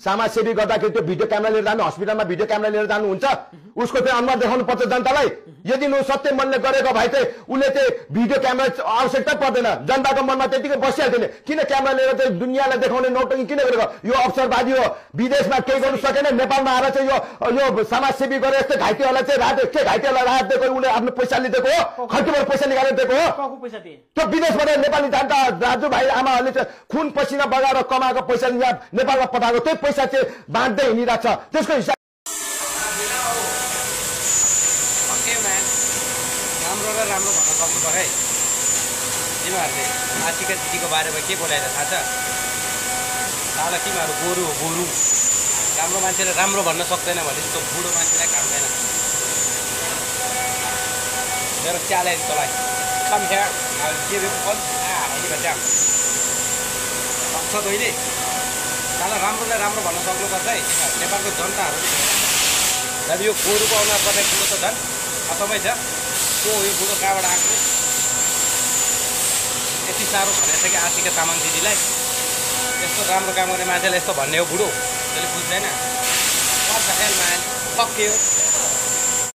समाजसेवी गर्दाखेरि त्यो भिडियो क्यामेरा लिएर जानु हस्पिटलमा भिडियो क्यामेरा लिएर जानुहुन्छ उसको चाहिँ अनुहार देखाउनु पर्छ जनतालाई यदि नु सत्य मनले गरेको भए चाहिँ उसले चाहिँ भिडियो क्यामेरा आवश्यकता पर्दैन जनताको मनमा त्यतिकै बसिहाल्थ्यो नि किन क्यामेरा लिएर चाहिँ दुनियाँलाई देखाउने नौटङ्की किन गरेको यो अवसरवादी हो विदेशमा केही गर्नु सकेन नेपालमा आएर चाहिँ यो समाजसेवी गरेर यस्तै घाइतेहरूलाई चाहिँ राहत के घाइतेहरूलाई राहत दिएको उसले आफ्नो पैसा लिएको हो खर्चबाट पैसा निकालेर दिएको हो त्यो विदेशबाट नेपाली जनता दाजुभाइ आमाहरूले चाहिँ खुन पसिना बगाएर कमाएको पैसा यहाँ नेपालमा पठाएको त्यही पैसा चाहिँ बाँड्दै हिँडिरहेको छ त्यसको हिसाब राम्रो र राम्रो भन्न सक्नु पर्यो है तिमीहरूले आशिका दिदीको बारेमा के बोलाएर थाहा छ साला तिमीहरू गोरु हो गोरु राम्रो मान्छेले राम्रो भन्न सक्दैन भने त्यो बुढो मान्छेलाई काट्दैन मेरो च्यालेन्ज तँलाई कम here I'll give you one सक्छ तैँले साला राम्रोलाई राम्रो भन्न सक्नुपर्छ है नेपालको जनताहरू जब यो गोरुको अनुहार पर्ने कुरो त झन् खतमै छ त्यो यो बुढो कहाँबाट आएको यति साह्रो भनेको छ कि आशिका तामाङ दिदीलाई यस्तो राम्रो काम गर्ने मान्छेले यस्तो भन्ने हो बुढो त्यसले बुझ्दैन what the hell man fuck you